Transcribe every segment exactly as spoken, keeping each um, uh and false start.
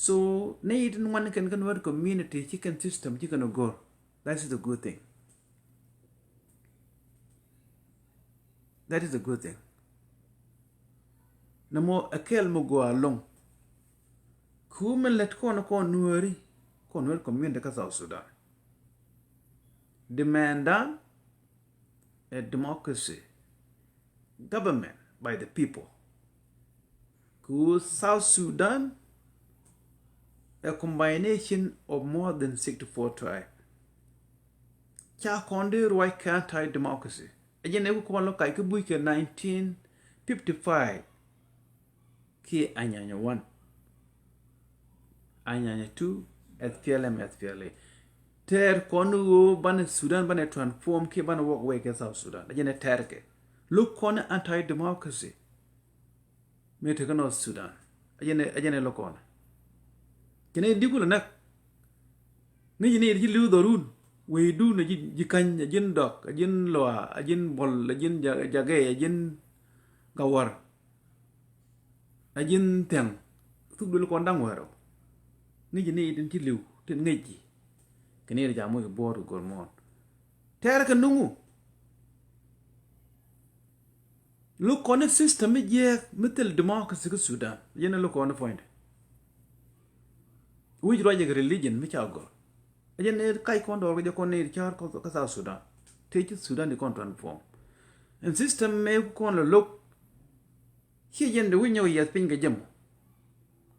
So nɛy tin ŋuan kɛn kä Nuer community, ci kɛn system, ci kɛn a go̱r. That is a good thing. That is a good thing. Nɛ mɔ ɛ kɛl mi gɔaa ɛlɔ̱ŋ. Ku mi lät kɔn, kɔn Nueri, kɔn Nuer community kä South Sudan. Demand dan ɛ democracy, government by the people. Ku South Sudan, a combination of more than sixty-four tribe. Ca kɔn dee ruac kɛ anti-democracy. Ɛ jɛn ɛ ku kɔn lɔ kac kä buc kɛ nineteen fifty-five kiɛ Anyanya one, Anyanya two, S P L M, S P L A. Tɛɛr kɔn ɣöö banɛ Sudan banɛ transform kiɛ banɛ walk away kɛ South Sudan. Ɛ jɛn ɛ tɛɛr kɛ. Lo̱k kɔn anti-democracy mi te kä North Sudan. Ɛ jɛn ɛ, ɛ jɛn ɛ lo̱k kɔn. Kɛn ɛ di kulɛ näk. Ŋäci ni ci li̱w dhɔrun. Wecdun ɛ ji̱, ji̱ Kany, ɛ ji̱n Dɔk, ɛ ji̱n Lɔa, ɛ ji̱n Bol, ɛ ji̱n Ja-, Jagɛ, ɛ ji̱n Gawar, ɛ ji̱n Thiaŋ. Thuk duël kɔn da̱ŋ wärä. Ŋäci ni tin ci li̱w tin ŋäci. Kɛn ɛ jam wec buɔɔr kɛ go̱r muɔ̱ɔ̱n. Tɛɛr kɛ nuŋu. Lo̱k kɔn i̱ system mi jiääk mi thil democracy kä Sudan. Ɛ jɛn ɛ lo̱k kɔn i̱ point. Wi̱c ruac jɛ kɛ religion mi ca gɔ̱r. Ɛ jɛn ɛ kac kɔn dɔɔr kɛ jɛ kɔn ni ca̱r kä, kä South Sudan. Tëë ci Sudan di kɔn transform. Ɛn system mëë kɔn lɛ lo̱k. Ciɛ jɛn di wi̱c nyɔk yiɛth piny kɛ jɛ mɔ.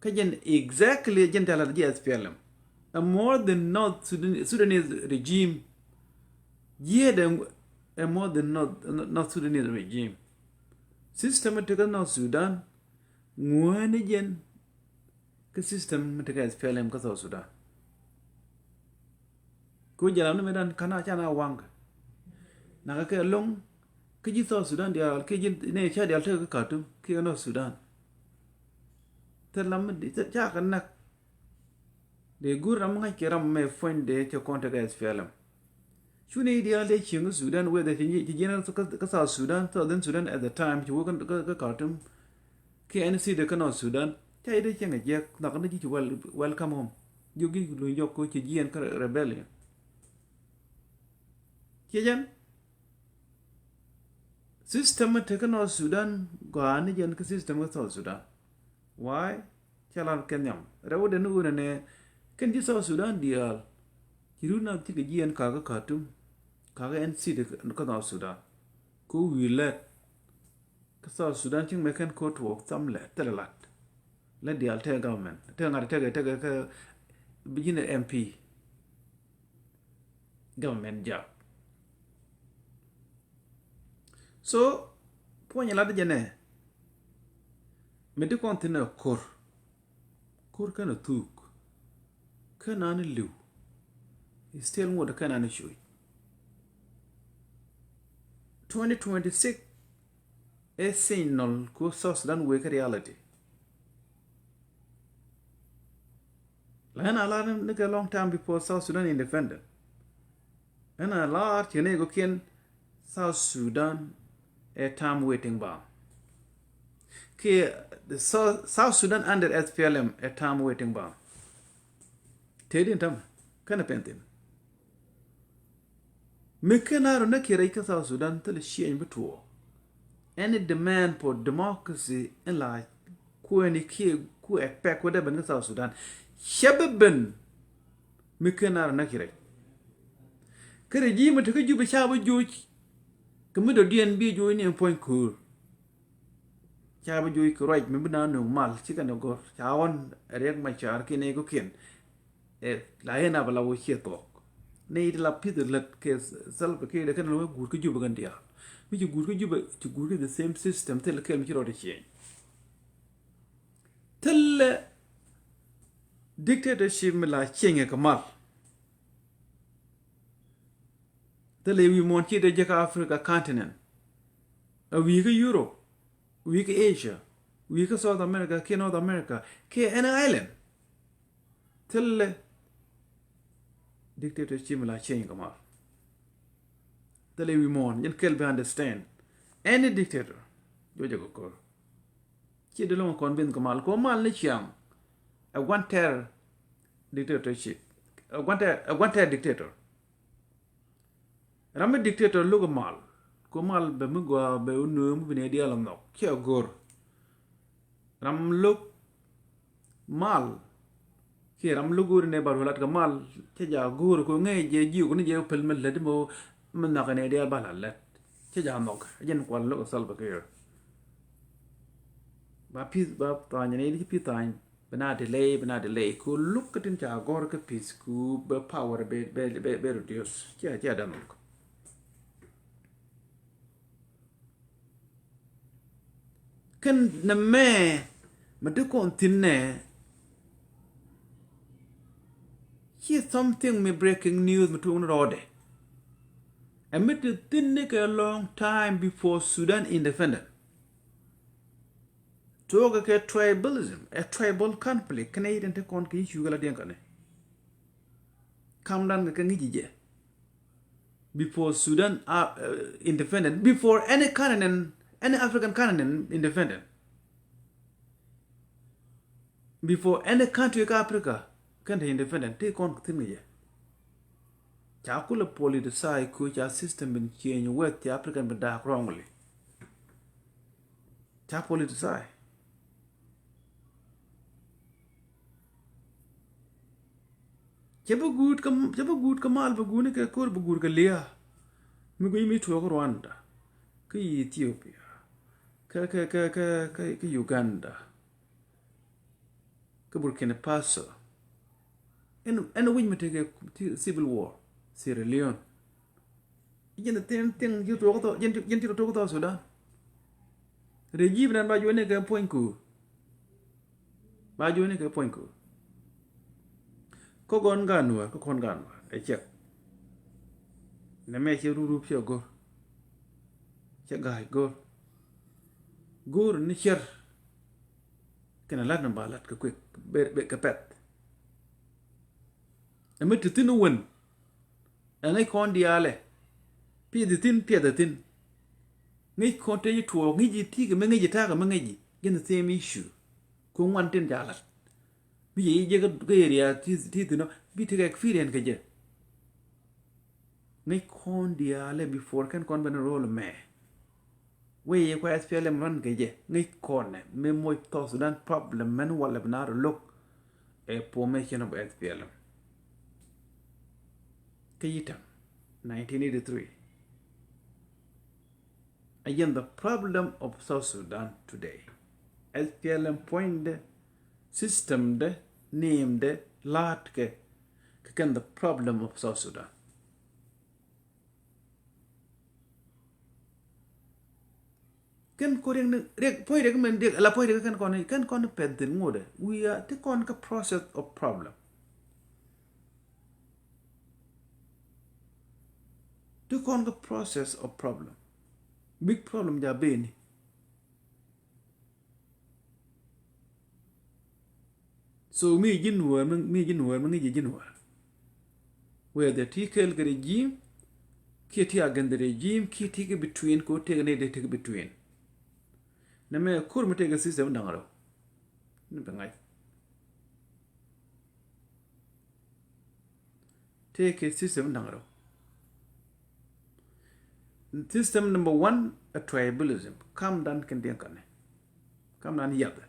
Kä jɛn exactly jɛn tɛ̈ la̱t ji̱ S P L M. A more than North Sudan, Sudanese regime. Jiɛɛdɛ a more than North, North Sudanese regime. System mi te kä North Sudan ŋuäni jɛn kä system mi te kä S P L M kä South Sudan. Ku jɛ lam ni mëëdan ka̱n a can a waŋ kɛ. Nakä kɛ lo̱ŋ kä ji̱ South Sudan diaal, kä ji̱ nɛy ca diaal tekɛ kä Khartoum kiɛ North Sudan. Thil lam mi di, ca kɛ näk. Dee go̱r ram mi ŋa̱c kɛ ram mɛ puɔ̱ny dee cɛ kɔn tekɛ S P L M. Cu nɛy diaal dee cieŋ kä Sudan, whether ci jiɛn kä, kä South Sudan, Southern Sudan at the time, ci wä kä, kä, kä Khartoum, kiɛ any city kä North Sudan, ca ji̱ dee cieŋ a jiɛk, nakä ni ji̱ ci wel-, welcome home. Jiök ji̱ luny jɔk kä ci jiɛn kä rebellion. Ciɛ jɛn? System mi te kä North Sudan gɔaa ni jɛn kä system kä South Sudan. Why? Ca lar kɛ nhiam. Rɛw den ni ɣöö nɛnɛ kɛn ji̱ South Sudan diaal. Ci run nath cikɛ jiɛn kakä Khartoum, kakä any city kä North Sudan. Kä wi̱i̱ lɛt kä South Sudan cik mɛ kɛn ko̱r tuɔɔk tham lɛ thilɛ lat. Lɛ diaal tekɛ government. Tekɛ ŋa̱t tekɛ, tekɛ kä bi ji̱n M P. Government job. So puɔ̱ny lat jɛ nɛ mi ti kɔn thi̱n ɛ ko̱r. Ko̱r kɛn ɛ thuk. Kɛn an li̱w. Still ŋot kɛn an cuc. Twenty twenty-six ɛ signal ku South Sudan wek kä reality. La ɛn a lar ni kɛ long time before South Sudan independent. Ɛn a lar cɛ ni kɔkiɛn South Sudan a time waiting bomb. Kiɛ the South, South Sudan under S P L M a time waiting bomb. Tëë din tam kɛn a pɛn thin. Mi ken a rɔ näk kiɛ rɛc kä South Sudan thilɛ ciɛny bi tuɔɔk. Any demand for democracy in la kuɛni kiɛ ku expect wä dee ben kä South Sudan. Cɛ bi ben mi ken a rɔ näk kiɛ rɛc. Kä regime mi te kä Juba ca bi joc. Kɛ mi dɔ̱diɛn bi joc ni ɛn puɔ̱ny ko̱o̱r. Ca bi joc kɛ ruac mi bi na nööŋ mal cikɛ ni gɔ̱r ca ɣɔn Riek Machar kiɛ ni kɔkiɛn. Ɛ la yen a bɛ la wä ciɛ thuɔk. Ni ti la pith lät kɛ Salva Kiir kɛn la wä guut kä Juba kɛn diaal. Mi ci guut kä Juba ci guut kä the same system thilɛ kɛl mi ci rɔɔdɛ change. Thilɛ dictatorship mi la change kɛ mal. Thilɛ wi̱i̱ muɔ̱ɔ̱n ci dee jek Africa continent. A wi̱i̱ kä Europe, wi̱i̱ kä Asia, wi̱i̱ kä South America kiɛ North America kiɛ any island. Thilɛ dictatorship mi la change kɛ mal. Thilɛ wi̱i̱ muɔ̱ɔ̱n jɛn kɛl bi understand. Any dictator jɔcɛ kɛ ko̱r. Ci di loŋ kɔn bin kɛ mal kɛ mal ni ciaŋ. A gua̱n tɛr dictatorship. A gua̱n tɛr, a gua̱n tɛr dictator. Ram mi dictator lo̱k mal. Ku mal bɛ mi gɔaa bɛ wä nööŋ mi bi nɛ diaal a nhɔk. Ciɛ go̱r. Ram lo̱k mal. Kiɛ ram lo̱k go̱r inɛ bar wä lat kɛ mal. Cɛ ja go̱r ku ŋäc jɛ jiök ni jɛ päl mi lät mi wä mi nhɔk inɛ diaal ba la lät. Cɛ ja nhɔk. Jɛn kual lo̱k a Salva Kiir. Ba peace ba tha̱a̱ny ni ci peace tha̱a̱ny. Bi na delay, bi na delay. Ku lo̱k kä tin ca gɔ̱r kä peace ku bɛ power bɛ, bɛ, bɛ, bɛ reduce. Cia, cia dämuk. Kɛn nɛ mɛ, mɛ ti kɔn thi̱n nɛ. Ci something mi breaking news mi tuŋ ni rɔɔdɛ. Ɛ mi ti thi̱n ni kɛ long time before Sudan independent. Tuɔɔkɛ kɛ tribalism, ɛ tribal conflict, kɛnɛ yi den te kɔn kɛ issue kɛ la diɛn kɛnɛ. Kam dan kɛ kɛ ŋi̱ci jɛ. Before Sudan uh, uh, independent, before any continent, any African continent independent. Before any country kɛ Africa kɛn te independent, te kɔn kɛ thi̱n kɛ jɛ. Ca kulɛ politicize ku ca system bin change weth ca African bin da̱a̱k wrongly. Ca politicize. Cɛ bi guut kä, cɛ bi guut kä mal bi guuni kɛ ko̱r bi guut kɛ lia̱a̱. Mi guic mi tuɔɔk Rwanda. Kä Ethiopia. Kä, kä, kä, kä, kä, kä Uganda. Kä Burkina Faso. Ɛn, ɛn wi̱c mi tekɛ ti-, civil war. Sierra Leone. Jɛn thi̱n thi̱n ji̱ tuɔɔk thɔ, jɛn ti, jɛn ti tuɔɔk thɔ Sudan. Regime nan ba juɔni kɛ puɔ̱ny ku. Ba juɔni kɛ puɔ̱ny ku. Kä gɔn gan wä, kä kɔn gan wä. Ɛ cɛk. Nɛ mɛ cɛ rup rup cɛ go̱r. Cɛ ga̱a̱c go̱r. Go̱r ni cɛr. Kɛnɛ lat ni ba lat kɛ kuek. Bɛ, bɛ kɛ pɛth. Ɛ mi ti thi̱n wän. Ɛ ŋäc kɔn diaalɛ. Piɛth thi̱n, piɛth thi̱n. Ŋäc kɔn te ji̱ tuɔɔk, ŋäc ji̱ ti̱i̱ kɛ mi ŋäc ji̱ ta̱a̱ kɛ mi ŋäc ji̱. Jɛn the same issue. Ku ŋuan tin ca lat. Bi jɛ ji̱ jek kä area ti, ti thi̱n ɔ, bi tekɛ experience kɛ jɛ. Ŋäc kɔn diaalɛ before kɛn kɔn ben rol mɛ. Wee yɛ kua S P L M run kɛ jɛ. Ŋäc kɔn nɛ. Mi moc South Sudan problem mɛn walɛ bi na rɔ lo̱k. Ɛ formation of S P L M. Kä yi̱taŋ nineteen eighty-three. Again, the problem of South Sudan today. S P L M puɔ̱nydɛ, systemdɛ, ni̱i̱mdɛ, la̱a̱tkɛ, kɛ kɛn the problem of South Sudan. Kɛn kɔ riɛk ni, riɛk, puɔ̱ny riɛk mɛn riɛk, ala puɔ̱ny riɛk kɛn kɔn, kɛn kɔn pɛth thi̱n ŋotdɛ. We are, ti kɔn kä process of problem. Ti kɔn kä process of problem. Big problem ja beni. So mi ji̱ nuäär, mi, mi ji̱ nuäär, mi ŋi̱ci ji̱ nuäär. Whether ti kɛɛl kɛ regime, kiɛ ti against the regime, kiɛ ti kɛ between, kɛ wä tëk ni dee tëk between. Nɛ mɛ kur mi tëk kɛ system da̱ŋ rɛw. Ni bɛ ŋa̱c. Tëëkɛ system da̱ŋ rɛw. System number one, a tribalism. Kamdan kɛn diɛn kanɛ. Kamdan yath.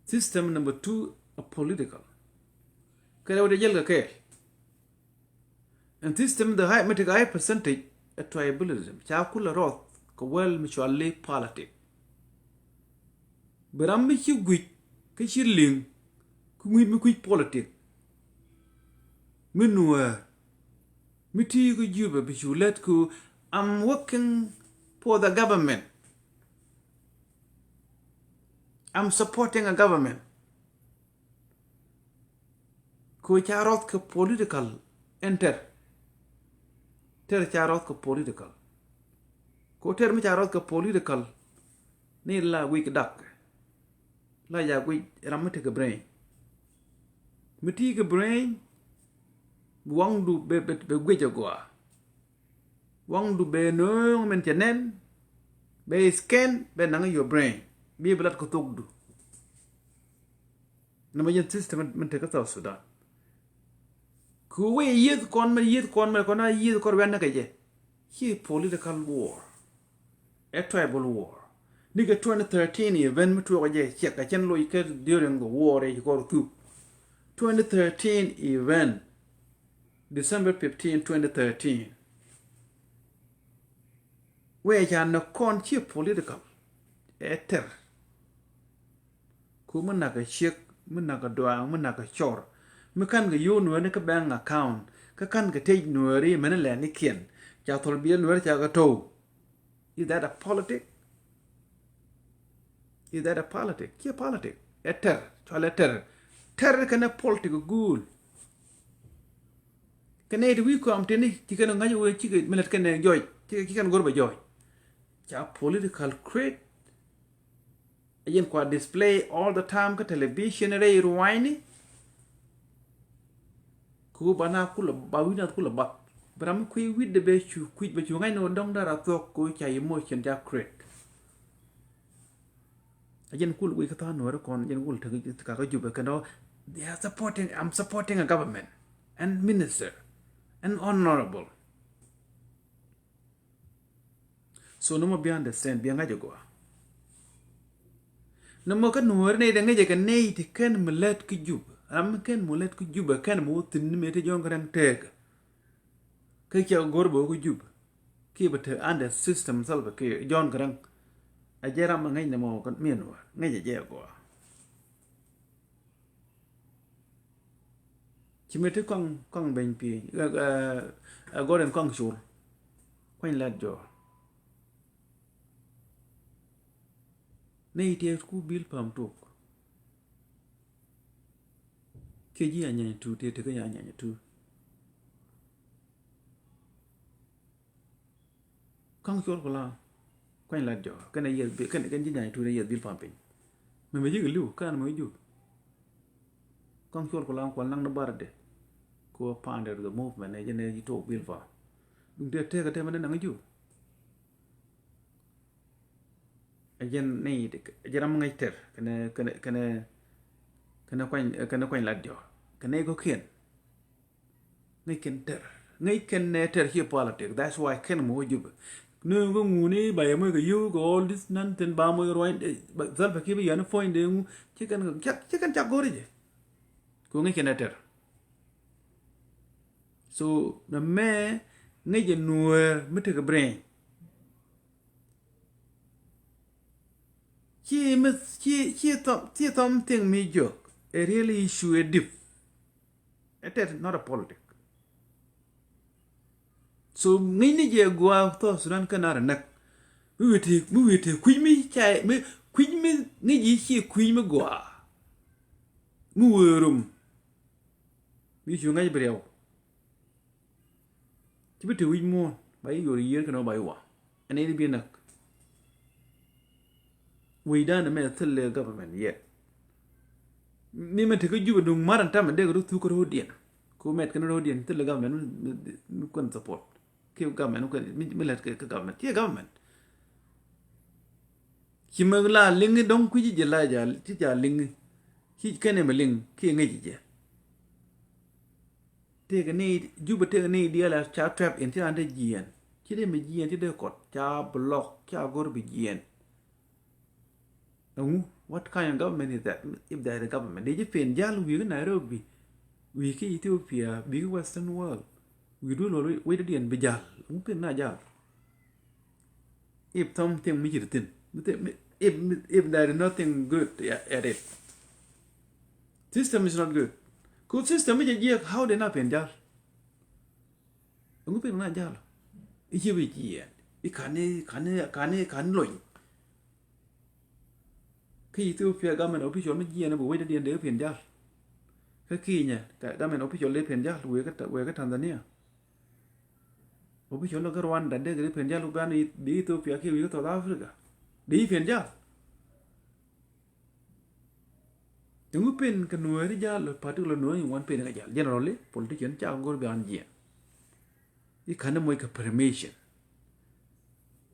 System number two, a political. Kɛ rɛw dee jɛl kɛ kɛɛl. And system the high, mi tekɛ high percentage, a tribalism. Ca kulɛ rɔth kɛ wäl mi cuali politic. Bi ram mi ci guic kä ci liŋ kä ŋui̱c mi kui̱c politik. Mi nuäär mi ti kä Juba bi cu lät ku, I'm working for the government. I'm supporting a government. Ko ca rɔth kɛ political ɛn tɛr. Tɛr ca rɔth kɛ political. Ko tɛr mi ca rɔth kɛ political ni la wi̱c dak. La ya guic ram mi tekɛ brain. Mi ti kɛ brain, waŋdu bɛ, bɛ, bɛ guic agɔaa. Waŋdu bɛ nööŋ min cɛ nɛn, bɛ scan, bɛ naŋ your brain. Bi bi lat kɛ thokdu. Nɔmɔ jɛn system min te kä South Sudan. Kɛ wee yieth kɔn mɛ, yieth kɔn mɛ, kɔn a yieth kɔn wɛn ni kɛ jɛ. Ci political war. Ɛ tribal war. Ni kɛ twenty thirteen event mi tuɔɔk jɛ ciɛk kɛ cɛn loc kɛ during the war ɛ ci kɔr thuk. Twenty thirteen event, December fifteen, twenty thirteen. Wee ca nɛ kɔn ci political. Ɛ tɛr. Ku mi nak kɛ ciek, mi nak kɛ duaaŋ, mi nak kɛ cɔr. Mi kan kɛ yo̱o̱ nuääri kä bank account, kä kan kɛ tec nuääri mɛn lɛnikiɛn. Ca thol biɛl nuääri ca kɛ to̱w. Is that a politic? Is that a politic? Ciɛ politic. Ɛ tɛr, cual ɛ tɛr. Tɛr kɛnɛ politic guul. Kɛnɛ ti wi̱i̱ kɔam tini, ci kɛn ŋa̱c wee cikɛ mi lät kɛnɛ jɔc, cikɛ, cikɛ kɛn go̱r bɛ jɔc. Ca political create. Ɛ jɛn kua display all the time kä television rɛy ruaacni. Ku ba na kulɛ ba wi̱c na kulɛ bath. Bɛ ram mi kui̱ wi̱cdɛ bɛ cu kui̱c bɛ cu ŋa̱cni wä dɔ̱ŋ dara thuɔ̱k ku ca emotion ca create. Ɛ jɛn kul wi̱c kä tha̱a̱ŋ nuɔ̱ɔ̱ri kɔn, ɛ jɛn kul tek kakä Jubɛ kɛn ɔ, they are supporting, I'm supporting a government and minister and honorable. So nɔmɔ bi understand, bi ŋa̱c a gɔaa. Nɔmɔ kä nuɔ̱ɔ̱ri nɛy dee ŋäcɛ kɛ nɛy ti kɛn mi lät kä Jubɛ. Ram mi kɛn mi lät kä Jubɛ kɛn mi wä thi̱n ni mëë ti Jɔ̱ɔ̱n Garaŋ tëëkä. Kä cɛ go̱r bɛ wä kä Jubɛ. Kiɛ bɛ te under system Salva Kiir, Jɔ̱ɔ̱n Garaŋ. A jɛ ram mi ŋäc nɔmɔ kä mi nuɔ̱ɔ̱r, ŋäc a jɛ a gɔaa. Ci mi ti kɔaŋ, kɔaŋ beny pi̱i̱, ɛ, ɛ, ɛ, gɔ̱r in kɔaŋ col. Kuany lat jɔɔr. Nɛy tiɛɛt ku Bilpam tok. Kiɛ ji̱ Anyanya Two, tiɛɛt ti kä Anyanya Two. Ka̱ŋ col ku la kuany lat jɔ̱ɔ̱r kɛnɛ yieth bi, kɛnɛ kɛn ji̱ Anyanya Two ni yieth Bilpam piny. Mɛmɛ ji̱ kɛ li̱w kɛn mɛ jup. Ka̱ŋ col ku la kual naŋ ni bar dɛ. Ku a founder the movement ɛ jɛn ɛ ji̱ tok Bilpam. Duŋ tëë tëëk ɛ tɛmɛ ni naŋ jup. Ɛ jɛn ni ɛ jɛn ram ŋäc tɛr kɛnɛ, kɛnɛ, kɛnɛ, kɛnɛ kuany, kɛnɛ kuany lat jɔ̱ɔ̱r kɛnɛ kɔ̱kiɛn. Ŋäc kɛn tɛr. Ŋäc kɛn nɛ tɛr ci politic. That's why kɛn mɔ wä Jubɛ. Ni ŋä ŋuni ba yɛ mɔc kɛ yio̱w kɛ all this nonsense ba mɔc ruany, eh, ba Salva Kiir bi yɛn puɔ̱ny dee ŋu. Ci kɛn cak, ci kɛn cak go̱ri jɛ. Ku ŋäc kɛn nɛ tɛr. So nɛ mɛ ŋäc jɛ nuäär mi tekɛ brain. Ci mi, ci, ci thom, ci thom thing mi jiök. A real issue ɛ dip. It is not a politic. So ŋi̱ni jɛ gɔaa South Sudan kä nar näk. Mi wi̱i̱ ti, mi wi̱i̱ ti kui̱ mi ca, mi kui̱ mi ŋi̱ ji̱ ci kui̱ mi gɔaa. Mi wee rum. Mi cu ŋa̱c bi riɛw. Ci bi te wi̱c muɔ̱ɔ̱n ba yi yuɔr yiër kɛn ɔ ba yi wa. Ɛn ɛn bi näk. Wi̱cdan ɛmɛ thil lɛ government yet. Mi mɛ te kä Jubɛ duŋ mar ɛn tamɛ dee kɛ rɔ thuk kɛ ro̱o̱diɛn. Ku mɛt kɛn ro̱o̱diɛn thil lɛ government mi, mi, mi kuɛn support. Kiɛ government mi kuɛn mi, mi lät kɛ, kɛ government. Kiɛ government. Ci mɛ la liŋi dɔ̱ŋ kui̱ci jɛ la ja, ci ja liŋi. Ci kɛn ɛmɛ liŋ kiɛ ŋäci jɛ. Tëëkɛ ni Jubɛ tëëkɛ ni diaal a ca trap in ci raan te jiɛɛn. Ci dee mi jiɛɛn ci dee kɔt ca block ca go̱r bi jiɛɛn. Ɛŋu, what kind of government is that? If there is a government, dee ji̱ pen jal wi̱i̱ kä Nairobi, wi̱i̱ kä Ethiopia, wi̱i̱ kä Western world, wi̱i̱ duel wal wec dee diɛn bi jal. Ɛŋu pen na jal? If something mi ci ti thin, mi thi-, mi, if, mi, if there is nothing good at it, system is not good. Ku system mi jɛ jiɛk, how dee na pen jal? Ɛŋu pen na jal? I̱ ci bi jiɛɛn i̱ kani, kani, kani, kani lony. Kä Ethiopia government official mi jiɛɛn bi wec dee diɛn dee pen jal. Kä Kenya government official dee pen jal, wee kä, wee kä Tanzania. Official kä Rwanda dee kɛ dee pen jal, bi Ethiopia kiɛ wi̱i̱ kä South Africa dee pen jal. Ɛŋu pen kɛ nuääri jal, particular nuääri ŋuan pen kɛ jal? Generally politician ca go̱r bi an jiɛɛn. I̱ ka̱n ni moc kɛ permission.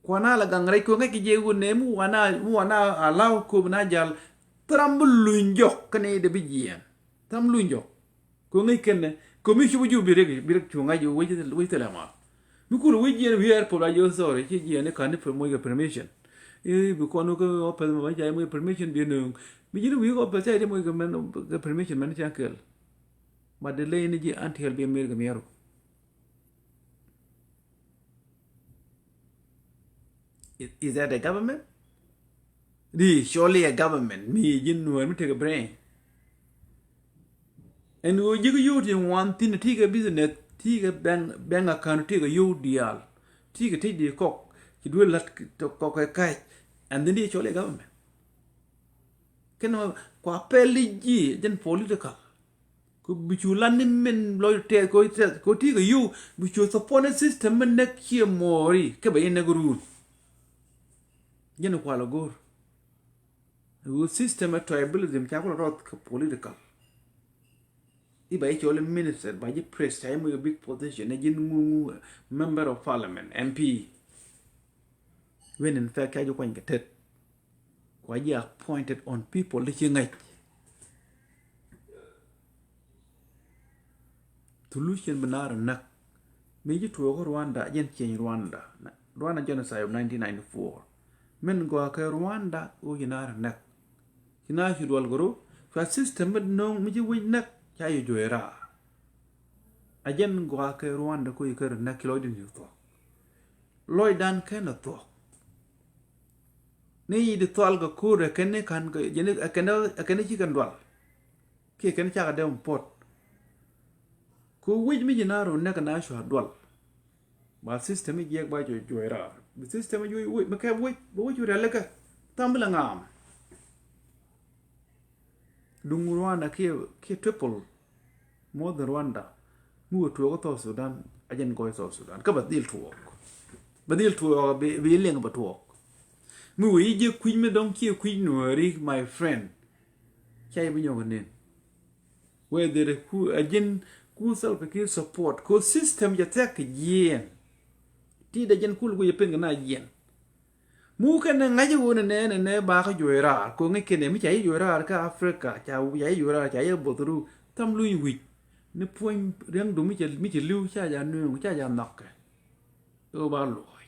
Kuan a la gaŋ rɛc kɛ ŋäc kɛ jɛ wun nɛ mi wan a, mi wan a allow kop na jal. Thil ram bi luny jɔk kɛnɛ dee bi jiɛɛn. Thil ram luny jɔk. Kɛ ŋäc kɛnɛ kɛ mi cup jup bi rek bi rek cu ŋa̱c wec wec thilɛ ma. Mi kul wec jiɛɛn wi̱i̱ airport a jiɔ sorry ci jiɛɛn i̱ ka̱n i̱ moc kɛ permission. I̱ bi kɔn wä kä office mɛ ba ca i̱ moc kɛ permission bi nööŋ. Bi ji̱n wi̱i̱ kɛ office ca i̱ moc kɛ mɛn kɛ permission mɛn ca kɛl. But the lane i̱ ji̱ until bi mer kɛ miɛru. Is, is that a government? Di surely a government mi ji̱n nuɔ̱ɔ̱r mi tekɛ brain. Ɛn ɣöö ji̱ kä yio̱w ti ŋuan thi̱n ti kɛ business ti kɛ bank, bank account ti kɛ yio̱w diaal ti kɛ tec di kɔk ci duel la̱t kɔk kɛ ka̱c. And then di surely a government. Kɛn kua pɛl di ji̱ jɛn political. Ku bi cu lan ni min lɔc tɛth ko tɛth ko ti kɛ yu bi cu support ni system mi näk ciɛ mɔɔri kɛ bɛ in näk run. Jɛn kual a go̱r. Wu system a tribalism ca kula rɔth kɛ political. Iba i̱ cɔl i̱ minister ba ji̱ press ca i̱ muc a big position ni ji̱n ŋuŋu member of parliament M P. Wen in fact ca ji̱ kuany kɛ tet. Kua ji̱ appointed on people ti ci ŋäc. Thulu cien bi naar näk. Mi ji̱ tuɔɔk Rwanda jɛn cieny Rwanda. Rwanda genocide of nineteen ninety-four. Min gɔaa kɛ Rwanda ɣöö ci naar näk. Ci naar ci duɔl kɛ ru. Cua system mi no̱o̱ŋ mi ci wec näk ca yi juɔy raar. A jɛn gɔaa kɛ Rwanda ko yi kɛ ru näk ci lɔcdin ci thuɔ̱k. Lɔcdan kɛn a thuɔ̱k. Ni yi di thual kɛ ko̱r ɛ kɛn ni ka̱n kɛ jɛn ɛ kɛn ɛ kɛn ci kɛn dual. Kiɛ kɛn cakɛ dee mɛ puɔt. Ku wi̱c mi ji̱ naar wä näk na cua dual. Ba system i̱ jiɛk ba juɔc juɔc raar. Bi system i̱ juɔc wi̱c mi kɛp wi̱c bi wi̱c wi̱c rialikä. Tham bi la ŋaam. Duŋ Rwanda kiɛ kiɛ triple more than Rwanda. Mi wä tuɔɔk South Sudan a jɛn gɔɔy South Sudan kä ba dhil tuɔɔk. Ba dhil tuɔɔk bi bi liŋ ba tuɔɔk. Mi wä yi jiɛ kui̱c mi dɔ̱ŋ kiɛ kui̱c nuääri my friend. Ca yi bi nyɔk nen. Whether ku a ji̱n ku Salva Kiir support ko system jɛ thiak kɛ jiɛɛn. Ti da ji̱n kul ku jɛ pen kɛ na jiɛɛn. Mu kɛn nɛ ŋa̱c ɣöö nɛ nɛ nɛ ba kä juɔy raar ko ŋäc kɛn ɛ mi ca yi juɔy raar kä Africa ca ca yi juɔy raar ca yi both ru tham luny wi̱c. Ni puɔ̱ny ria̱ŋdu mi cɛ mi cɛ li̱w ca ja nööŋ ca ja nhɔkɛ. Ɛ ɣöö ba luɔc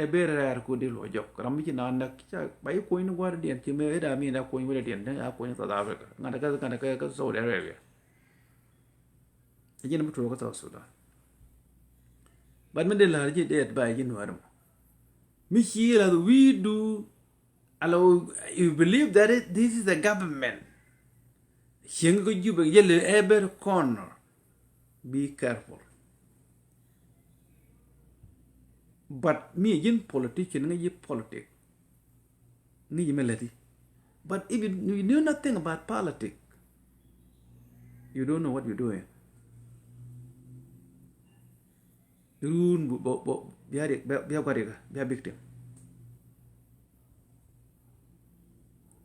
ɛ ber rɛɛr ku di luɔc jɔk ram mi ci na näk ca ba yi kuɔ̱ny ni gua̱r diɛn ci mëë ëë da mi na kuɔ̱ny wä diɛn a kuɔ̱ny South Africa ŋa̱t kä ŋa̱t kä kä Saudi Arabia. Ɛ ji̱n mi tuɔɔk kä South Sudan. But mi dee la̱r ji̱ dee advice ji̱ nuäär mɔ mi ci la̱th wi̱i̱du. Ala, you believe that it, this is a government. Cieŋ kä Juba yɛl every corner. Be careful. But mi ji̱n politician ŋäc ji̱ politic. Ŋäc ji̱ mi läti. But if you, you know nothing about politics, you don't know what you're doing. Run bɔ bɔ bia rik bia gua̱ rik bia victim.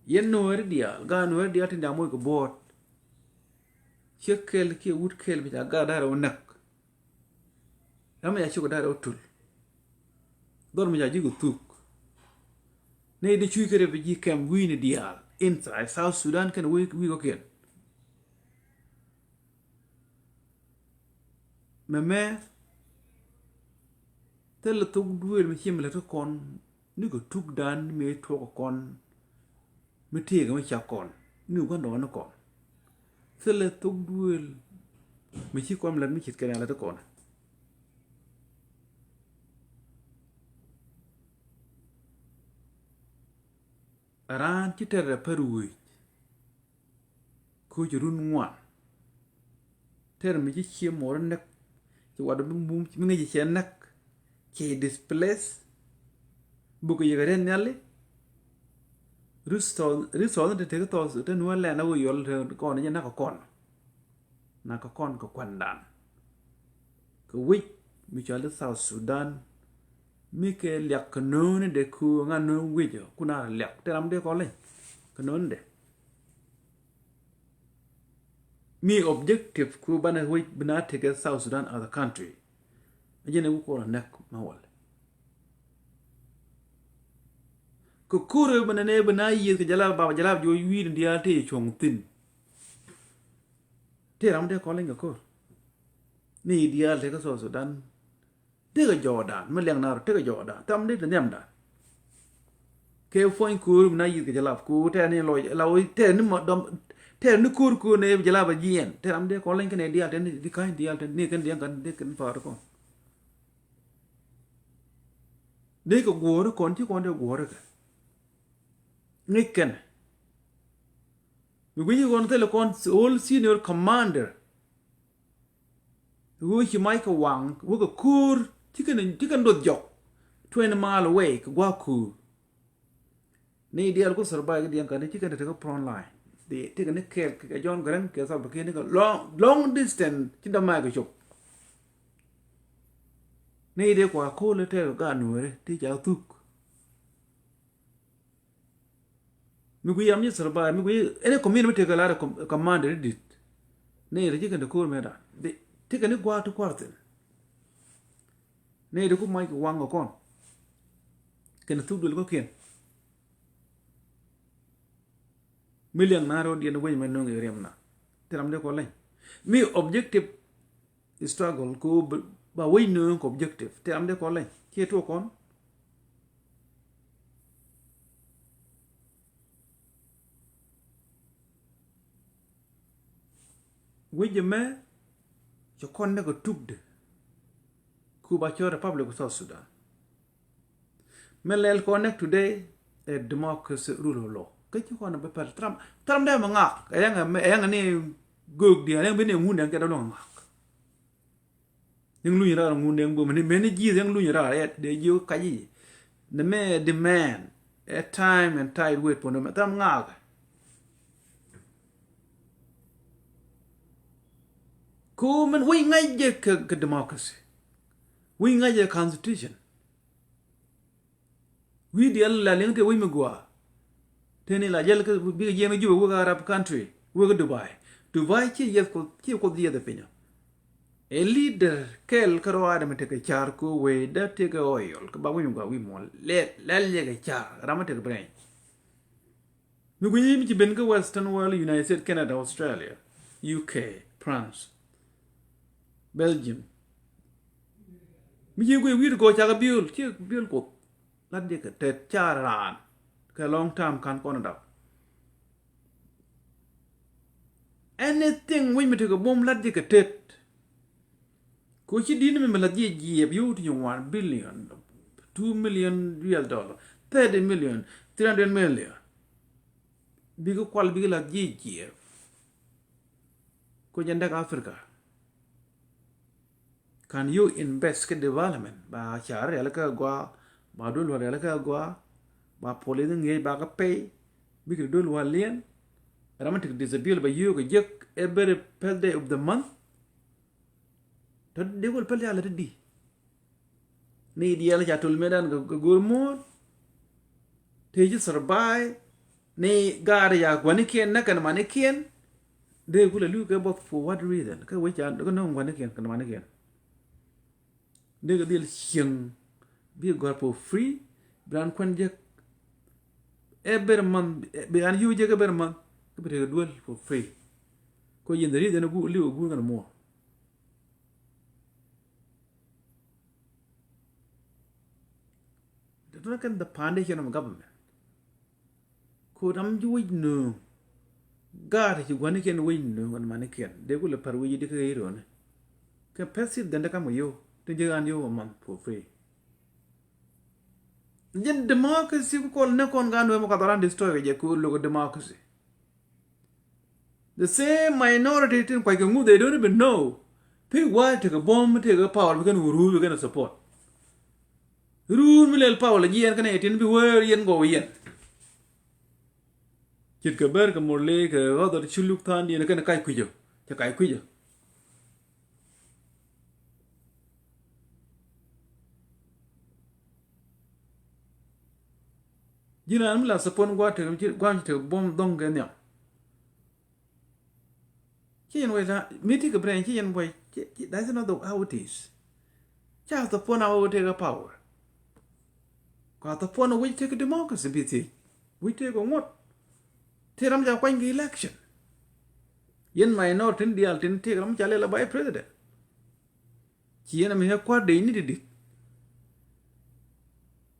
Yɛn nuɔɔri diaal gaa nuɔɔri diaal tin da moc kɛ buɔɔt. Ciek kɛl kiɛ wut kɛl mi ca gaa da̱rɛ wä näk. Ram mi ca ciek da̱rɛ wä tul. Dhɔr mi ca ji̱ kɛ thuk. Nɛy di cuc kɛ refugee camp wi̱i̱ni diaal inside South Sudan kɛn wi̱i̱ wi̱i̱ kɔkiɛn. Mɛmɛ thilɛ thok duëël mi ci mi lät kä kɔn ni kɛ tukdan mi tuɔk kɛ kɔn mi tëëkɛ mi cak kɔn ni kɛ gua̱ndɔɔŋni kɔn. Thilɛ thok duëël mi ci kɔn mi lät mi ce̱tkɛ ni a lät kä kɔn. Raan ci tɛr rɛ pär wec. Ko̱ ci run ŋuan. Tɛr mi ci cie muɔr näk. Ci wat mi mum mi ŋäc ci cɛ näk. Cɛ displace. Buk yɛ kɛ rɛn nhiali. Resource resource ni te te thɔɔth te nuɔ̱ɔ̱r lɛn a wä yɔl te kɔn jɛ näk kɔn. Näk kɔn kɛ kuandan. Kɛ wec mi cɔal i̱ South Sudan. Mi kɛ liak kɛ no̱o̱ni de ku ŋa no̱o̱n wec ɔ ku na liak te ram de kɔli. Kɛ no̱o̱ni de. Mi objective ku banɛ wec bi na tekɛ South Sudan as a country. A jɛn ɛ ku kɔn a näk ma wal. Kɛ ko̱r ëë bi nɛn ëë bi na yiëth kɛ jalap bap jalap jiɔ wi̱i̱dɛ diaal tëë cuɔ̱ŋ thi̱n. Tëë ram dee kɔn leny kɛ ko̱r. Ni diaal tëë kä South Sudan. Tëë kɛ jɔɔdan mi liɛŋ na rɔ tëë kɛ jɔɔdan tham dee te nhiamdan. Kɛ puɔ̱ny ko̱r mi na yiëth kɛ jalap ko̱r tɛɛr ni lɔc la wä tɛɛr ni ma dɔm tɛɛr ni ko̱r ko̱r ni jalap a jiɛn tëë ram dee kɔn leny kɛn ɛ diaal tɛɛr ni di ka̱ny diaal tɛɛr ni kɛn diaal kɛn dee kɛn pa̱a̱r kɔn. Dee kɛ guɔ̱ɔ̱ri kɔn ci kɔn dee guɔ̱ɔ̱ri kɛ. Ŋäc kɛn. Mi guici kɔn thilɛ kɔn all senior commander. Wee ci mac kɛ waŋ wee kɛ ko̱o̱r ci kɛn ci kɛn doth jɔk. Twenty mile away kɛ gua̱a̱k ko̱o̱r. Ni diɛl ku survive kɛ diɛn kani ci kɛn te kä front line. Di ti kɛn ni kɛɛl kɛ John Garang kɛ Salva Kiir ni kɛ long long distance ci dämaɛ kɛ cop. Ni di kua ko̱o̱l tɛɛr kɛ gaat nuɔ̱ɔ̱ri ti ca thuk. Mi gui yam nyi survive mi gui any community mi tekɛ lar command ri dit. Ni ri ji̱ kɛn ti ko̱r mɛ dan ti kɛn ni gua̱a̱k ti kua̱r thin. Ni ri ku mac kɛ waŋ kɛ kɔn kɛn thuk duël kä kiɛn. Mi liɛŋ na ro̱d yɛn wec mɛ nuŋ i̱ riɛm na ti ram dee kɔ leny mi objective struggle ko ba wec nööŋ kɛ objective ti ram dee kɔ leny kiɛ tuɔ kɔn. Wec jɛ mɛ cɛ kɔn dee kɛ tukdɛ ku ba cɔ Republic of South Sudan. Mɛ lɛl kɔn nɛk today ɛ democracy rule of law kä ci kɔn bɛ pɛl thram thram dee mɛ ŋak ɛ yɛŋ ɛ yɛŋ ni göök diɛn ɛ yɛŋ bi ni ŋun dɛŋ kɛ dee luŋ ŋak. Yɛŋ luny raar ŋun dɛŋ bom ni mɛni ji̱th yɛŋ luny raar ɛ dee jiök kac i̱ ni mɛ demand ɛ time and tide wet puɔ̱n mɛ thram ŋak. Ko mɛn wec ŋa̱c jɛ kɛ democracy wec ŋa̱c jɛ constitution. Wi̱i̱ diɛl la liŋ tëë wec mi gua̱a̱. Tëë ni la jɛl kä bikɛ jiɛn kä Juba wek Arab country wek kä Dubai. Dubai ci yieth kuoth ci kuoth yieth ɛ pinyɔ. Ɛ leader kɛl kä rɔaadɛ mi tekɛ car ko wee dee tekɛ oil kä ba wec mi gua̱a̱ wi̱i̱ muɔl lɛl lɛl yɛ kɛ car ram mi tekɛ brain. Mi gui̱ci mi ci ben kä Western World, United States, Canada, Australia, U K, France, Belgium. Mi ci gui̱ci wi̱i̱t kɔ cakɛ biöl ci biöl kuoth. Lat jɛ kɛ tet ca raan kɛ long time kan kɔn dap. Anything wi̱c mi tekɛ bom lat jɛ kɛ tet. Ko ci di̱t ni mi mi lath jiɛ jiɛp yio̱w ti nyin one billion, two million U S dollar, thirty million, three hundred million. Bikɛ kual bikɛ lath jiɛ jiɛp. Ko jɛn däk Africa. Kan yio̱w invest kä development ba car rial kä gua ba dol wal rial kä gua ba police ŋiec ba kä pay bikɛ dol wal liɛn. Ram mi tek disability ba yio̱w kɛ jek every first day of the month. Tɔ dee gol pɛl yalɛ ti di. Ni diɛl ca tul mëëdan kɛ go̱o̱r muɔ̱ɔ̱n. Tëë ci survive ni gaat ya guanikiɛn nä kɛn manikiɛn. Dee kulɛ luk kɛ both for what reason? Kä wec ca kɛ no̱o̱ŋ guanikiɛn kɛn manikiɛn. Dee kɛ dhil cieŋ bi gɔ̱a̱r for free. Bi raan kuɛn jek every month, bi raan yio̱w jek every month. Kä bi tekɛ duel for free. Ko yin the reason gu liw gu kɛn muɔ̱ɔ̱n. Tɔtɔ kɛn the foundation of government. Ko ram ji̱ wec nööŋ. Gaat ci guanikiɛn wec nööŋ kɛn manikiɛn dee kulɛ pär wec di kä ɣeec rööni. Kɛ pɛth cit dhɛn dee kam kɛ yio̱w tin ji̱ ɣan yio̱w a month for free. Jɛn democracy ku kɔl ne kɔn gan wee mɔ kath ran destroy kɛ jɛ ko lo̱k democracy. The same minority tin kuac kɛ ŋu they don't even know. Pek why tekɛ bom tekɛ power bi kɛn wä ruur bi kɛn support. Ruur mi lɛl power la jiɛn kɛn ɛ tin bi wee yɛn gɔw yɛn. Ce̱tkɛ ber kɛ murle kɛ ɣɔth ɔ ti ci luk tha̱a̱ŋdiɛn kɛn kac kui̱cä cɛ kac kui̱cä. Ji̱n raan mi la support gua̱a̱th tek gua̱a̱th tek bom dhɔŋ kɛ nhiam. Ci yɛn wec la mi ti kɛ brain ci yɛn wec. That's not the how it is. Ca support na wä wä tek a power. Kua thɔ puɔn wi̱c tëk democracy bi thiec. Wi̱c tëk ŋuɔ̱t. Tëë ram ca kuany kɛ election. Yɛn minority tin diaal tin tëk ram ca lɛl a vice president. Ci yɛn a mi hɛ kua̱r dee ni ti dit.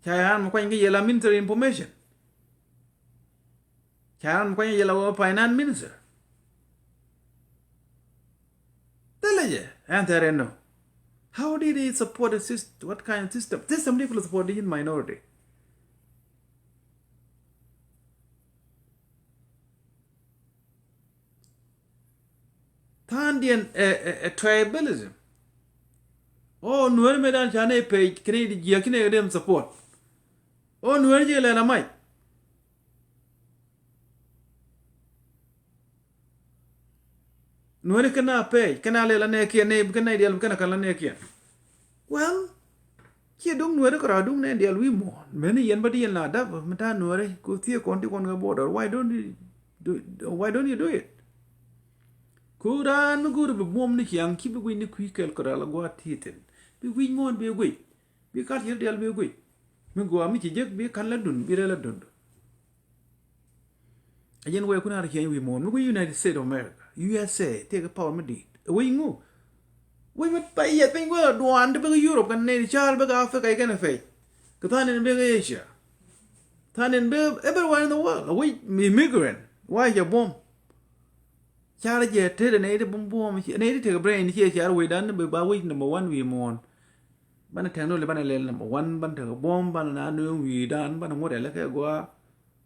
Ca yɛn a mi kuany kɛ yɛl a minister information. Ca yɛn a mi kuany kɛ yɛl a wä finance minister. Thilɛ jɛ ɛn thɛr ɛn nɔ. How did he support the system? What kind of system? System di kul support di yɛn minority. Tha̱a̱ŋdiɛn ɛ, ɛ, ɛ tribalism. O nuäri mëë dan ca nɛ page kini di jiɛk kini di support. O nuäri jɛ lɛl a mac. Nuäri kɛn a page kɛn a lɛl a nɛ kiɛn nɛ kɛn a diɛl kɛn a kal a nɛ kiɛn. Well, ciɛ duŋ nuäri kɛ rɔ duŋ nɛ diɛl wi̱i̱ muɔ̱ɔ̱n. Mɛni yɛn bä di yɛn la dap mi ta̱a̱ nuäri ku thiee kɔn ti kɔn kɛ border. Why don't you do, why don't you do it? Ku raan mi go̱o̱ri bi buɔ̱m ni ciaŋ ci bi guic ni kui̱ kɛl kɛ rɔ la gua̱a̱th ti thi̱n. Bi guic muɔ̱ɔ̱n bi guic. Bi kal ciɛ diɛl bi guic. Mi gua̱a̱ mi ci jek bi ka̱n la dun bi rɛl la dun. A jɛn wee kun a rɛ ciɛny wi̱i̱ muɔ̱ɔ̱n mi gui̱ United States of America, U S A, tëëkɛ power mi di̱i̱t. Ɛ wec ŋu? Wec mi pa yiɛth piny wee duɔ̱ɔ̱n ti bikɛ Europe kɛn nɛy ti ca̱a̱l bikɛ Africa kɛn ɛ pɛc. Kɛ tha̱a̱ŋ nɛn bikɛ Asia. Tha̱a̱ŋ nɛn bikɛ everywhere in the world. A wec mi immigrant. Why jɛ buɔ̱m? Car jɛ tet ɛ nɛy ti buɔ̱m buɔ̱m nɛy ti tekɛ brain ciɛ car wecdan bi ba wec number one wi̱i̱ muɔ̱ɔ̱n. Banɛ technology banɛ lɛl number one, banɛ tekɛ buɔ̱m, banɛ na nööŋ wi̱i̱dan, banɛ ŋuɔ̱t ɛlɛ kɛ gɔaa.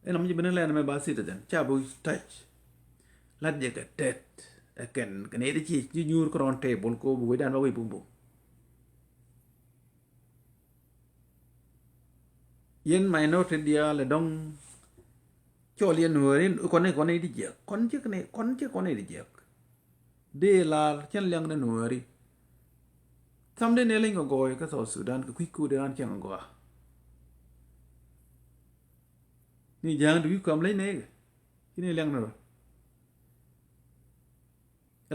Ɛn ɔm ji̱ ben lɛn mɛ ba citizen ca bi touch. Lat jɛ kɛ tɛt ɛ kɛn kɛn iti ci ji̱ nyuur kä round table ko bi wecdan ba wec bum bum. Yɛn minority diaal ɛ dɔ̱ŋ cɔl yɛn nuääri kɔn ni kɔn ni di jiɛk kɔn cik ni kɔn cik kɔn ni di jiɛk. Dee lar cɛn liɛŋ ni nuääri. Tham dee ni liŋ kɛ gɔɔy kä South Sudan kɛ kui̱ ko̱o̱t ran cɛŋ kɛ gɔaa. Ni ja̱a̱ŋ ti wi̱i̱ kɔam leny nɛy kɛ ci ni liɛŋ ni rɔ.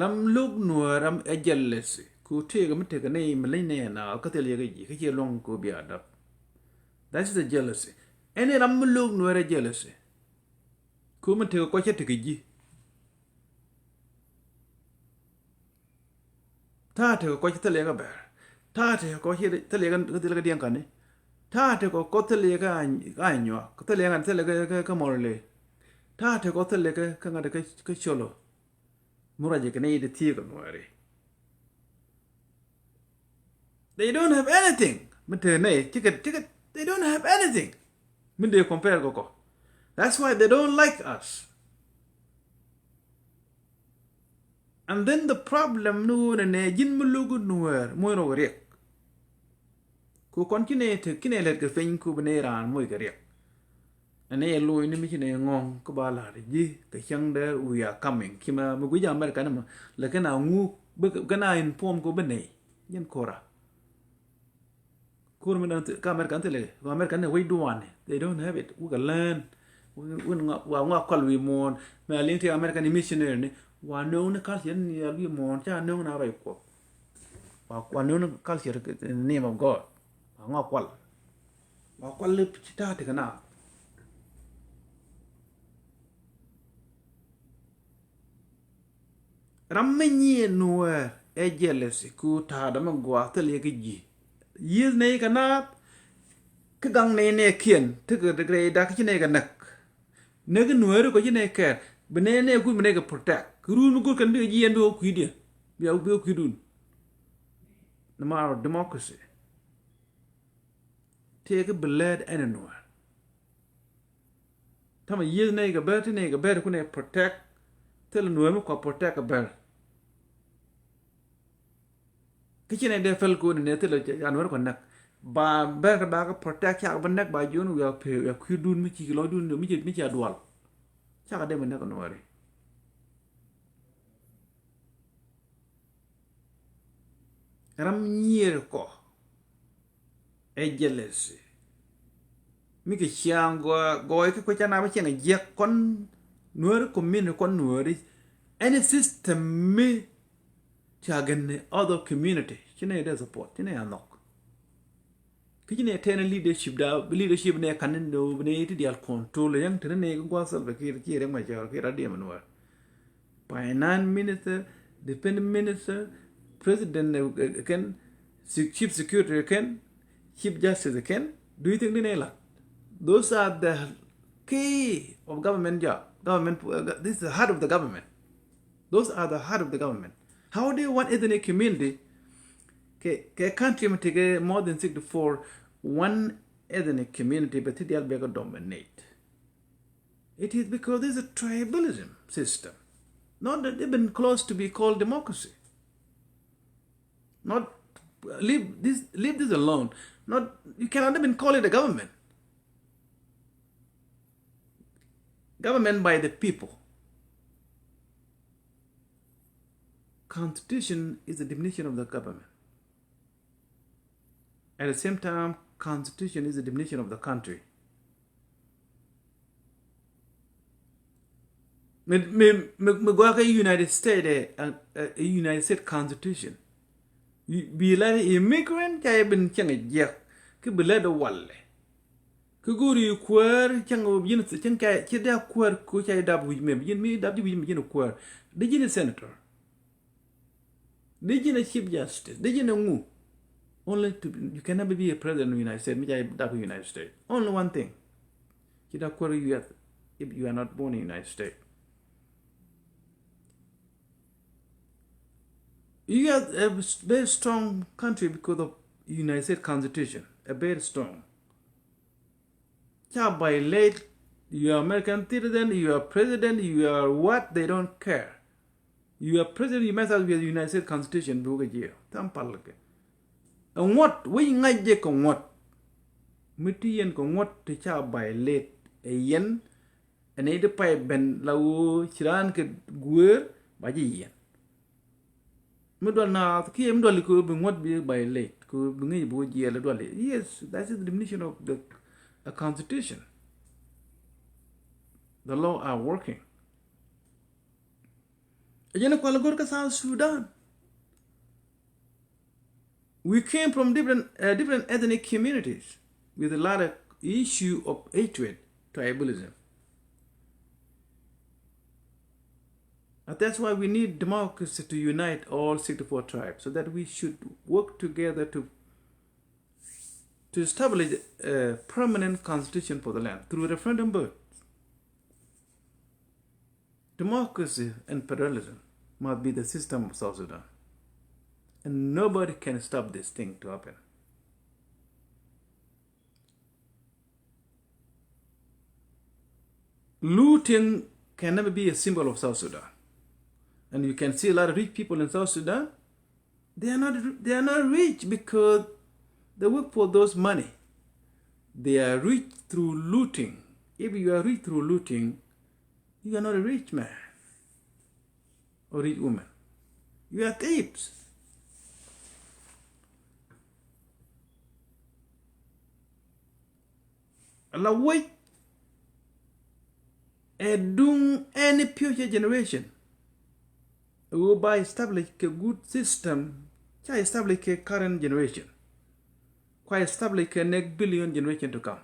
Ram lo̱k nuäär ram ɛ jealousy. Ku tëëkɛ mi tekɛ nɛy mi leny nɛy ɛn a kä thil yɛ kä ji̱ kä ciɛ luɔ̱ŋ ku bia dap. That is a jealousy. Ɛn ram mi lo̱k nuäär ɛ jealousy. Ku mi tekɛ kɔc cä tekɛ ji̱. Ta̱a̱ tekɛ kɔc thilɛ kä Bɛr. Ta̱a̱ tekɛ kɔc thilɛ kä, thilɛ kä Diɛŋkani. Ta̱a̱ tekɛ kɔc thilɛ kä Anyuak. Thilɛ kä, thilɛ kä, kä, kä Mɔrle. Ta̱a̱ tekɛ kɔc thilɛ kä, kä ŋa̱t kä, kä Colo. Mi ruacɛ kɛ ni di thiek kɛ nuääri. They don't have anything. Mi te nɛy cikɛ, cikɛ, they don't have anything. Mi dee compare kɛ kɔ. That's why they don't like us. And then the problem ni ɣöö nɛ nɛ ji̱n mi lo̱k nuäär moc rɔ kɛ riɛk. Ku kɔn ci nɛ te, ci nɛ lät kɛ piny ku bi nɛ raan moc kɛ riɛk. Ɛn nɛ loc ni mi ci nɛ ŋɔ̱ŋ kä ba la̱r ji̱ kɛ cäŋ dee we are coming. Ci ma mi guic America ni ma lɛ kɛn a ŋuk bi kɛn a inform ku bi nɛ. Ji̱n kora. Kur mi dan kä America ni thilɛ kɛ, America ni wec duani. They don't have it. Wukɛ learn. Wun ŋa, wa ŋa kɔl wi̱i̱ muɔ̱ɔ̱n. Mɛ a liŋ ti America ni missionary ni. Wa nööŋ ni culture ni a wi̱i̱ muɔ̱ɔ̱n. Ca nööŋ na rɔy kuɔth. Wa, wa nööŋ ni culture in the name of God. Wa ŋa kual. Wa kual li ci ta̱a̱ ti kɛ na. Ram mi nyiɛ nuäär ɛ jealousy ku ta̱a̱dä mi gua̱a̱th thil yɛ kä ji̱. Yieth nɛy kɛ naath. Kä gaŋ nɛy nɛɛkiɛn tekɛ rɛy dak ci nɛy kɛ näk. Näk nuääri kɔ ci nɛy kɛɛr bi nɛy nɛɛkun bi nɛy kɛ protect. Kɛ ruun mi go̱r kɛn bikɛ ji̱ yɛn bikɛ kui̱diɛn. Bikɛ, bikɛ kui̱dun. Ni ma rɔ democracy. Tëëkɛ bi lɛɛt ɛn nuäär. Täämɛ yieth nɛy kɛ bär ti nɛy kɛ bär kun ɛ protect. Thilɛ nuäär mi kua protect kɛ bär. Kä ci nɛy dee pɛl kun nɛ thilɛ ca nuäär kua näk. Ba bär kɛ ba kɛ protect cakɛ bi näk ba jiɔn wiak pee wiak kui̱dun mi ci lɔcdun mi ci, mi ci a dual. Cakɛ dee bi näk kɛ nuääri. Ram nyier kɔ. Ɛ jealousy. Mi kɛ ciaŋ gɔaa, gɔaa kä kuec ca na bä ciɛŋ jiɛk kɔn nuääri community kɔn nuääri. Any system mi ca gɛn ni other community. Ci nɛ dee support, ci nɛ a nhɔk. Kä ji̱ nɛ tɛn leadership da, leadership nɛ kan ni nɛ ti dial control yɛn ti ni nɛ gua̱th Salva Kiir, Kiir Riek Machar, Kiir Riek Machar. Finance minister, defense minister, president, uh, uh, kɛn, se-, chief security kɛn, chief justice kɛn. Do you think ni nɛ la? Those are the key of government job. Government, uh, this is the heart of the government. Those are the heart of the government. How do you want ethnic community? Kɛ, kɛ country mi tekɛ more than sixty-four, one ethnic community, but ti dial bɛ kɛ dominate. It is because this is a tribalism system. Not that even close to be called democracy. Not, leave this, leave this alone. Not, you cannot even call it a government. Government by the people. Constitution is the definition of the government. At the same time, constitution is the definition of the country. Mi, mi, mi, mi gɔaa kä United States, eh, eh, eh, United States Constitution. Bi la immigrant ca yɛ bin cieŋ jiɛk. Kä bi la dee walɛ. Kä go̱o̱ri kuäär cäŋ wä bi ji̱n, cäŋ ca, ci dee kuäär ku ca dap wi̱c mɛ, bi ji̱n mi dap ji̱ wi̱c mɛ ji̱n kuäär. Dee ji̱n senator. Dee ji̱n a chief justice. Dee ji̱n a ŋu. Only to, you can never be a president of the United States. Mi ca dap United States. Only one thing. Ci dee kuäär U S if you are not born in United States. U S a very strong country because of United States Constitution. A very strong. Ca violate, you are American citizen, you are president, you are what, they don't care. You are president, you mess up with the United States Constitution, bi wä kɛ jiɛ. Tham pal kɛ. Ɛ ŋuɔ̱t, wec ŋa̱c jɛ kɛ ŋuɔ̱t. Mi ti yɛn kɛ ŋuɔ̱t ti ca violate ɛ yɛn, ɛ nɛy ti pay ben la woo ci raan kɛ guëër, ba ji̱ yɛn. Mi dual naath kiɛ mi dual kɛ bi ŋuɔ̱t bi violate, kɛ bi ŋäc bi wä jiɛɛl dual. Yes, that is the definition of the, a constitution. The law are working. Ɛ jɛn kual go̱r kä South Sudan. We came from different, uh, different ethnic communities with a lot of issue of hatred, tribalism. And that's why we need democracy to unite all sixty-four tribes, so that we should work together to, to establish a permanent constitution for the land through referendum vote. Democracy and federalism must be the system of South Sudan. And nobody can stop this thing to happen. Looting can never be a symbol of South Sudan. And you can see a lot of rich people in South Sudan. They are not, they are not rich because they work for those money. They are rich through looting. If you are rich through looting, you are not a rich man or rich woman. You are thieves. La wec ɛ duŋ any future generation. Ɛ ɣöö ba establish kɛ good system, ca establish kɛ current generation. Kua establish kɛ next billion generation to come.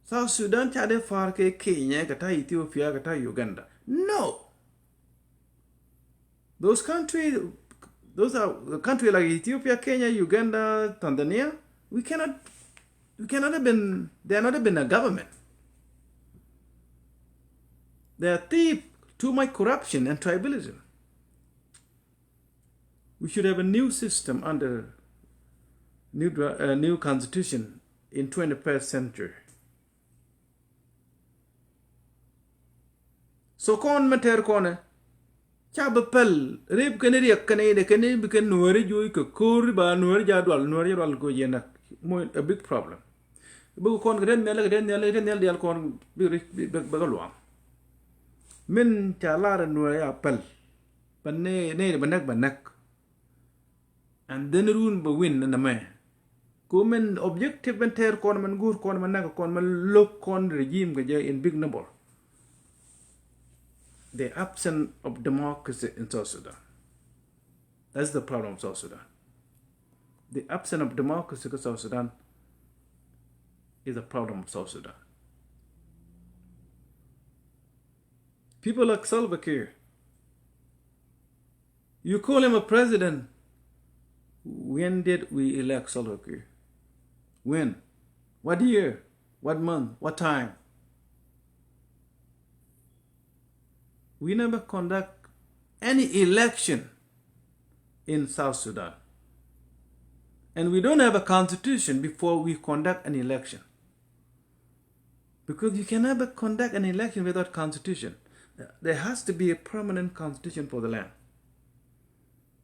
South Sudan ca dee far kɛ Kenya, kɛ ta Ethiopia, kɛ ta Uganda. No. Those countries, those are countries like Ethiopia, Kenya, Uganda, Tanzania. We cannot, we cannot even, they are not even a government. They are thief, too much corruption and tribalism. We should have a new system under new dra-, uh, new constitution in twenty-first century. So kɔn mɛ tɛr kɔnɛ ca bi pɛl rip kɛn riɛk kɛn inɛ kɛn bi kɛn nuɔri juuc kɛ ko̱ri ba nuɔri ja dual, nuɔri ja dual go̱ yɛn nak. Mo a big problem. Bi kɔn kɛ den nhial kɛ den nhial kɛ den nhial dial kɔn bi ri bi bɛ kɛ luam. Min ca lar nuɔri a pɛl. Ba ne ne ba nɛk ba nɛk. And then run bɛ win nɛ mɛ. Ko mɛn objective mɛn tɛr kɔn mɛn gur kɔn mɛn nak kɔn mɛn lo̱k kɔn regime kɛ jɛ in big number. The absence of democracy in South Sudan. That's the problem of South Sudan. The absence of democracy in South Sudan is a problem of South Sudan. People like Salva Kiir, you call him a president. When did we elect Salva Kiir? When? What year? What month? What time? We never conduct any election in South Sudan. And we don't have a constitution before we conduct an election. Because you can never conduct an election without constitution. There has to be a permanent constitution for the land.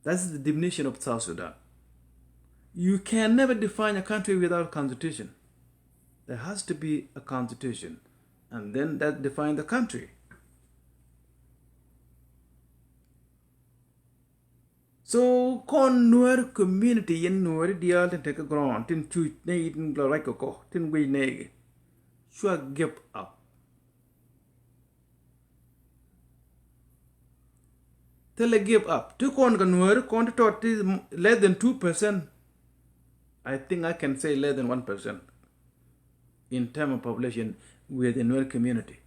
That's the definition of South Sudan. You can never define a country without constitution. There has to be a constitution. And then that define the country. So kɔn Nuer community yɛn Nuer diaal tin tekɛ ground, tin cuc nɛy tin lɔ ruac kɛ kɔ, tin guic nɛy kɛ. Cua give up. Thilɛ give up. Ti kɔn kɛ Nuer kɔn ti tɔt ti less than two percent. I think I can say less than one percent in term of population with the Nuer community.